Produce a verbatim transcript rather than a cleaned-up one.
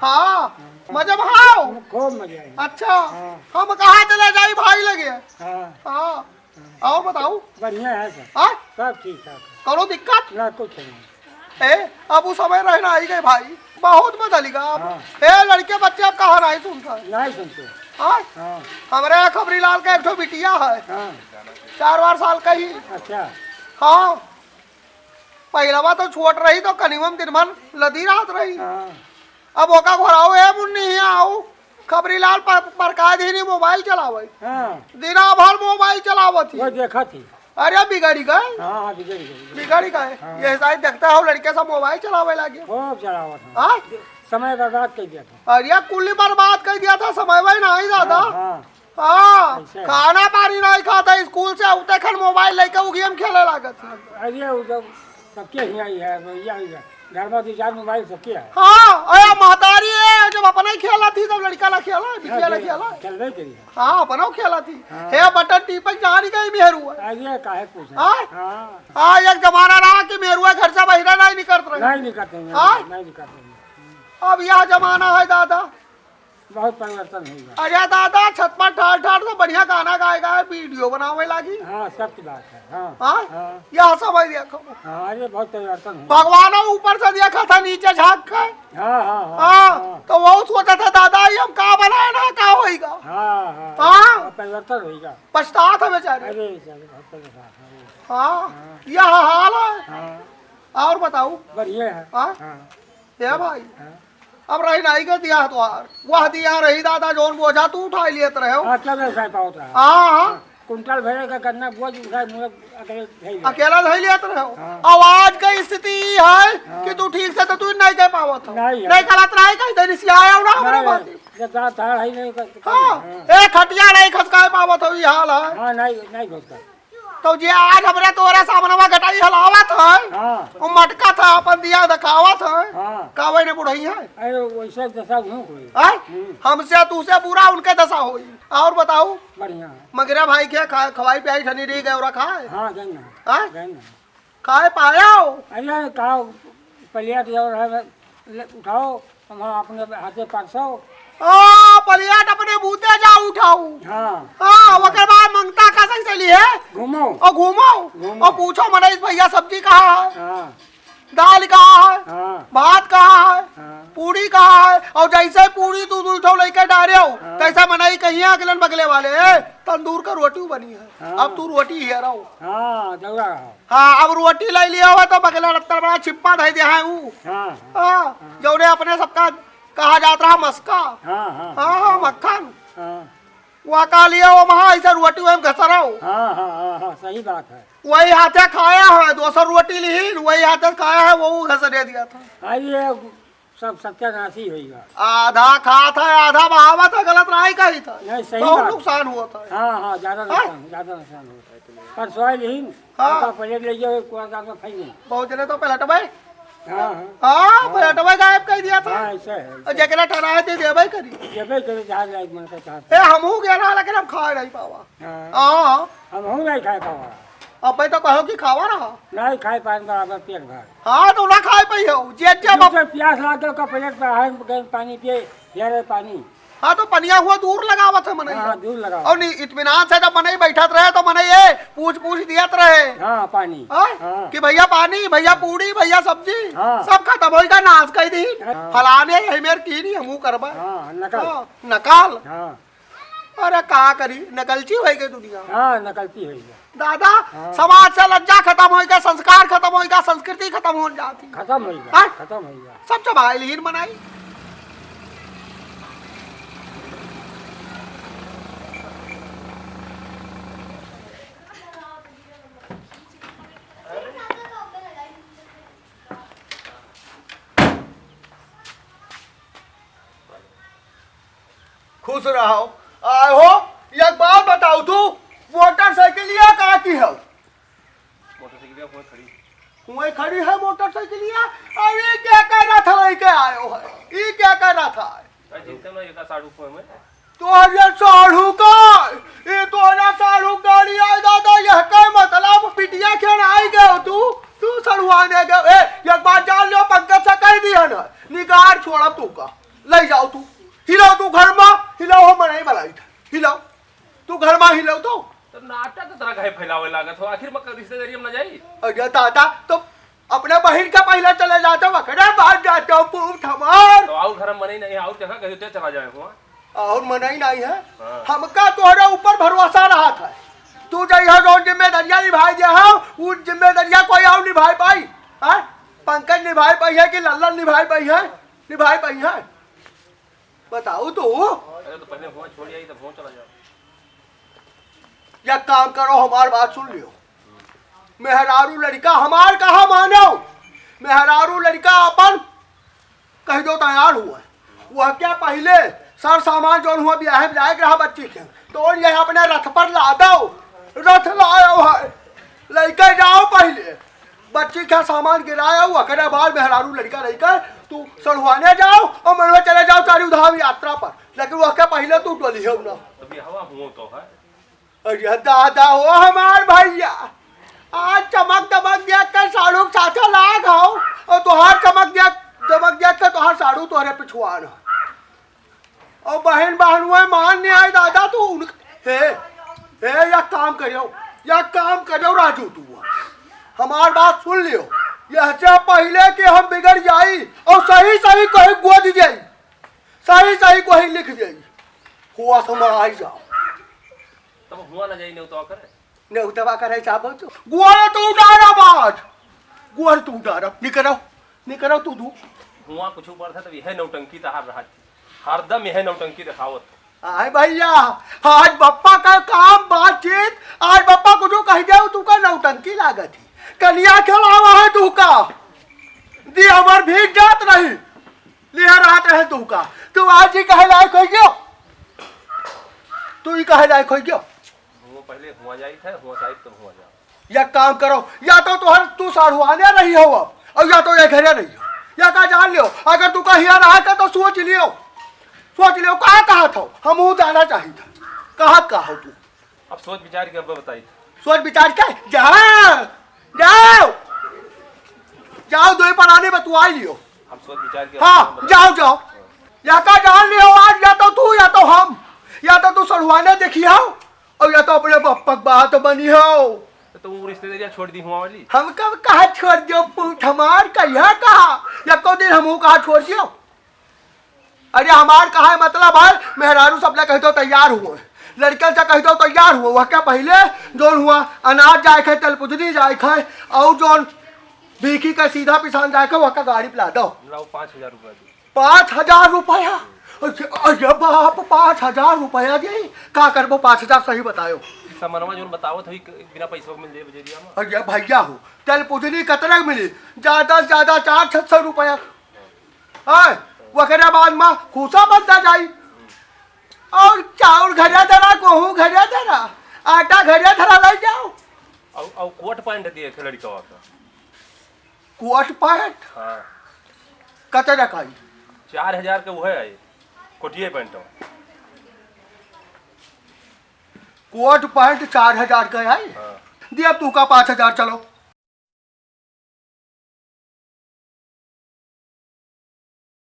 हाँ, मजे में हाउ? खूब मजे में। अच्छा, हाँ। हम कहा चले जाई भाई लगे। हाँ। हाँ, और बताऊ? बढ़िया है सर। हाँ? सब ठीक ठाक है। कौनो दिक्कत? ना, कुछ नहीं। ए, अब उ समय रहना आई गए भाई, बहुत बदल गया अब। हाँ। ए, लड़के बच्चे अब कहा नहीं सुनता है। नहीं सुनते। हाँ? हाँ। हमरे खबरी लाल का एक ठो बिटिया है, हाँ। चार बार साल का ही। अच्छा। हाँ, पहिलवा तो छोट रही तो कनिवम दिन भर लदी रहत रही। हाँ। अब ओका घोराओ, ए मुन्नी, हियाँ आओ। खबरी लाल पर, पर का दीनी मोबाइल चलावे। हाँ। दिना भर मोबाइल चलावत ही। वो देखा थी। अरे बिगड़ी गए। हाँ, हाँ, बिगड़ी गए। बिगड़ी गए। हाँ। ये साइड देखता हो लड़के सब मोबाइल चलावे लागे। खूब चलावत हैं। हाँ? समय बर्बाद कर दिया था। अरे कुल बर्बाद कर दिया था समय भाई ना ही दादा। हाँ, हाँ। हाँ, ऐसे है। खाना पानी नहीं खाता, स्कूल से उठे खन मोबाइल लेके वो गेम खेले लागत है। अरे वो जब सबके हियाँ ही है, भैया ही है। घर में दो चार मोबाइल सबके है। हाँ, अरे महतारी है, जब अपना ही खेला थी, तब लड़का ला खेला, बिटिया ला अरे, खेला। खेलबे करी है। हाँ, अपना खेला थी। हाँ। हे बटन टीपक जानी कहीं मेहरू है। अरे, काहे पूछे? हाँ? हाँ। हाँ, एक जमाना रहा कि मेहरुआ घर से बहिरा नहीं निकलत रहे। नहीं निकलते हैं, हाँ? नहीं निकलते हैं। अब यह जमाना है दादा। बहुत परिवर्तन हो गया। अरे दादा, छत पर ठाड़ ठाड़ से बढ़िया गाना गाए गाए वीडियो बनावे लागी। हाँ, सत्य बात है। हाँ, हाँ? हाँ। यह सब है देखो। हाँ, अरे बहुत परिवर्तन हो गया। भगवानो ऊपर से देखा था नीचे झाँक के। हाँ, हाँ, हाँ, हाँ, हाँ। तो वो सोचा था दादा, ये हम का बनाए ना, का होइगा? हाँ, हाँ, हाँ? हाँ, परिवर्तन होइगा। पछतात है बेचारे। अरे बेचारे, बहुत परेशान है। हाँ, हाँ। यह हाल है। हाँ। और बताऊ? बढ़िया है। हाँ? हाँ। ए भाई, हाँ। अब रही नाई के दिया तोहार। वह दिया रही दादा, जौन बोझा तू उठाई लेत रहे हो। हाँ, तब ऐसा ही पावत रहा। हाँ, हाँ। हाँ, कुंटल भरे का गन्ना बोझ उठाए, मुझे अकेले धई लेत। अकेला धई लेत रहे हो। हाँ। अब आज का स्थिति ई है हाँ। कि तू ठीक से तो तू नहीं दे पावत हो। नहीं है। नहीं करत रहे, कहीं देरी से आया हो ना हमरे नहीं, बाती। जब दांत धाड़ है नहीं कर, हाँ। हाँ। एक खटिया नहीं खसकाए पावत हो, ई हाल है। हाँ, नहीं, नहीं घसका। तो जे आज हमरे तोरे सामनवा गटाई हलावत है, हाँ। वो मटका था, अपन दिया दिखावत है, हाँ। का वही ने बुढ़ई है? अरे, वैसे दशा उन्हों को है। हैं? हम्म। हमसे तू से बुरा उनके दशा होई। और बताऊ? बढ़िया है। मगरा भाई के खा-, खवाई पियाई ठनी रही गए और खाए? हाँ, गए ना। हैं? गए ना। खाए पायो? अरे, का पलिया के और है, ले, उठाओ। हम अपने हाथे परसो। ओ, पलियाट अपने बूते जा उठाऊ। हाँ। हाँ, ओकर बाद मंगता का संग चली है। घूमो। और घूमो। घूमो। और पूछो मनई से, "भैया, सब्जी कहाँ है? हाँ। दाल कहाँ है? हाँ। भात कहाँ है? हाँ। पूड़ी कहाँ है?" और जैसे पूड़ी तू दू ठो लेके डारे हो, हाँ। तैसे मनई कहिया अगलन बगले वाले, "ए, तंदूर का रोटी बनी है। हाँ। अब तू रोटी हेराओ।" हाँ, दौड़ा रहो। हाँ, अब रोटी लै लिया हुआ तो बगला लत्तर बड़ा छिप्पा धै दे है ऊ। हाँ, हाँ। हाँ, हाँ। जौने अपने सबका कहा जात रहा मस्का। हाँ, हाँ, हाँ, हाँ, हाँ। मक्खन। हाँ। वह का लिया वो महा ऐसे रोटी वही घसराओ। हाँ, हाँ, हाँ, हाँ, सही बात है। वही हाथे खाया है, दोसर रोटी लिहिन, वही हाथे खाया है, वो घसरे दिया था। आइए, सब सत्यानाशी होइगा। आधा खात है, आधा बहावत है, गलत नाहीं कहित है। नहीं, सही बहुत बात। नुकसान हुआ था। हाँ, हाँ, ज्यादा हाँ? नुकसान, ज्यादा नुकसान हुआ था। पर सोयाबीन, हाँ। आपका पलेट ले जाओ, एक कुआं डाल के फेंक दो। बहुत जने तो पलटबे। हाँ, हाँ। हाँ, हाँ। पलटबे गायब कर दिया था। हाँ, ऐसा है, ऐसा और है। जकरा ठहरा है, दे देबे करी। देबे करे, जहाँ जाए मन का चाहत ए, है। हमहू गया रहा, लेकिन हम खा नहीं पावा। हाँ। हाँ। हमहू नहीं खाए पावा। अबे तो कहो कि खावा रहा। नहीं खाए पाए बराबर पेट भर। हाँ, तो ना खाए पाई हो। जे, जे जो बाप- से प्यास लागे, ओकर पेट पर है, गए पानी पिए, ये रहे पानी। हाँ, तो पनिया हुआ दूर लगावत है मनई। हाँ, दूर लगावत। और नहीं, इत्मीनान से जब मनई बैठत रहे, तो मनई ये पूछ, पूछ दियत रहे। हाँ, पानी। हाँ? हाँ। कि भैया पानी, भैया पूड़ी, भैया सब्जी, हाँ। सब खत्म होइगा, नाश कर दी। हाँ। फलाने यही मेर की नहीं, हमहू करबा। हाँ, नकल। हाँ, नकल। हाँ। अरे का करी, नकलची होइ गई दुनिया। हाँ, नकलची होइ गई। दादा, हाँ। समाज से लज्जा खत्म होइ गई, संस्कार खत्म होइ गई, संस्कृति खत्म होइ जाती। खत्म होइ गई, हाँ? खत्म होइ गई। सब चबाइल हीन बनाई। खुश रहो। आए हो, एक बात बताओ तू, मोटरसाइकिलिया का की हो? मोटरसाइकिलिया वहीं खड़ी। वहीं खड़ी है मोटरसाइकिलिया? अरे, क्या कर रहा था, वहीं के आयो है? ये क्या कर रहा था? अरे, जिनका ना एका साढ़ू को है मैं। तो अरे साढ़ू का, ये तो ना साढ़ू गाड़ी आए दादा, यह का मतलब? बिटिया खेन आई गए हो तू? तू सड़ुआने गए। ए, एक बात जान लो, पंकज से कह दिया ना, निगार छोड़ा तू का। लइ जाओ तू, हिलाओ तू घर मा, हिलाओ, हम मनई बलाई था, हिलाओ तू घर मा, हिलाओ तो। तो नाटक के तरह काहे फैलावे लागत हो, आखिर में रिश्तेदारी में ना जाई? अरे दादा, तो अपने बहिन का पहिले चले जाते हो, अकरे बाद जाते हो, पूत हमार। तो और घर में मनई नहीं है, और जगह कहीं ते चला जाए हुआ। और मनई नहीं है, हाँ। हमका तोहरे ऊपर भरोसा रहा था, तू जइहा जौन जिम्मेदारियां निभाई दे हो, उ जिम्मेदारियां कोई और निभाई पाई? हाँ? पंकज निभाई पाई है कि लल्लन निभाई पाई है? निभाई पाई है? बताओ तो। अरे तो पहले हुआ छोड़ आई, तब हुआ चला जाओ। या काम करो, हमार बात सुन लियो। मेहरारू लड़िका हमार कहा मानो, मेहरारू लड़िका अपन कहि दो तैयार हुआ। वह क्या पहिले सर सामान जौन हुआ बियाहे में जाए के रहा बच्ची के, तो ये अपने रथ पर लादो, रथ लायो है, लइके जाओ पहिले। बच्ची के सामान गिरायो, ओकरे बाद मेहरारू लड़िका लइके तू सड़ुआने जाओ और मनवा चले जाओ चारू धाम यात्रा पर, लेकिन ओके पहिले तू डोलियो ना। तो बियाहवा हुआ तो है। अरे दादा हो हमार भइया, आज चमक दमक देख के साढ़ू के साथे लाग हो, और तोहार चमक देख, दमक देख के तोहार साढ़ू तोहरे पिछुआन हो। और बहिन बहनुआ मान नहीं आई दादा, तू उन-, हे, हे, या काम करियो, या काम करियो राजू तू, हमार बात सुन लियो, यह से पहिले कि हम बिगड़ जाई और सही सही कहीं गोद जाई, सही सही कहीं लिख जाई, होश में आई जाओ। तब हुआ ना जाई नेउतवा करे। नेउतवा करे चाहो तो। गोड़ तू डारा बाज। गोड़ तू डारा। निकरो। निकरो तू दू। हुआ कुछ ऊपर था तब यह नौटंकी तहार रहा थी। हरदम यह नौटंकी दिखावत। आए भइया, आज बप्पा का काम बातचीत, आज बप्पा कुछ कहि देउ तू का नौटंकी लागत ही। कनिया खेलावा है तू का। दी हमर भीग जात रही। लिहा रहत रहे तू का। तू आज ही कहे लायक होइ गयो। तू ही कहे लायक होइ गयो। हुआ पहले हुआ जाई था, हुआ साइड तो हुआ जा। या काम करो, या तो तोहर तू साढ़ुआने रही हो अब, और या तो ये घरे रही हो। या का जान लियो, अगर तू कहीं रहा था तो सोच लियो, सोच लियो का कहा था, हम वो जाना चाहिए था, कहा का हो तू। अब सोच विचार के अब बताई। सोच विचार के, जा, जाओ, जाओ, दो ही पराने बतुआई लियो। हम सोच विचार के हाँ, बताई। जाओ, जाओ। या का जान लियो आज, या तो तू, या तो हम, या तो तू सड़ुआने देखी हो, और या तो अपने बप्पक बात बनी हो। तो तू रिश्तेदारियां छोड़ दी हुआ वाली? हम कब कहा छोड़ दियो, पूछ हमार कहिया कहा, या को दिन हमहू कहा छोड़ दियो। अरे हमार कहा है मतलब है, मेहरारू सबले कहि दो तैयार हुए, लड़कन से कहि दो तैयार हुए, वह क्या पहिले जौन हुआ अनाज जाए खाए, तेल पुजनी जाए खाए, और जौन भीखी का सीधा पिसान जाए खाए, वह का गाड़ी पे ला दो। लाओ पाँच हजार रुपया दो। पाँच हजार रुपया? अरे, अरे बाप, पाँच हजार रुपया दे, का करबो पाँच हजार, सही बतायो। सामानवा जौन बतावत होई, बिना पैसा मिल जाए बजरिया में। अरे भइया हो, तेल पुजनी कतरा मिली? ज्यादा से ज्यादा चार छह सौ रुपया। आय, ओकरे बाद मा खूसा बंदा जाई। और चाउर घरे धरा, गेहूं घरे धरा, आटा घरे धरा, लइ जाओ। और, और कोट पैंट दिए थे लड़कवा का। Coat pant? हाँ। कतरा का आई? चार हजार के वो है, कोटिये पैंट। कोट पैंट चार हजार का आई? हाँ। दिया तू का पाँच हजार, चलो।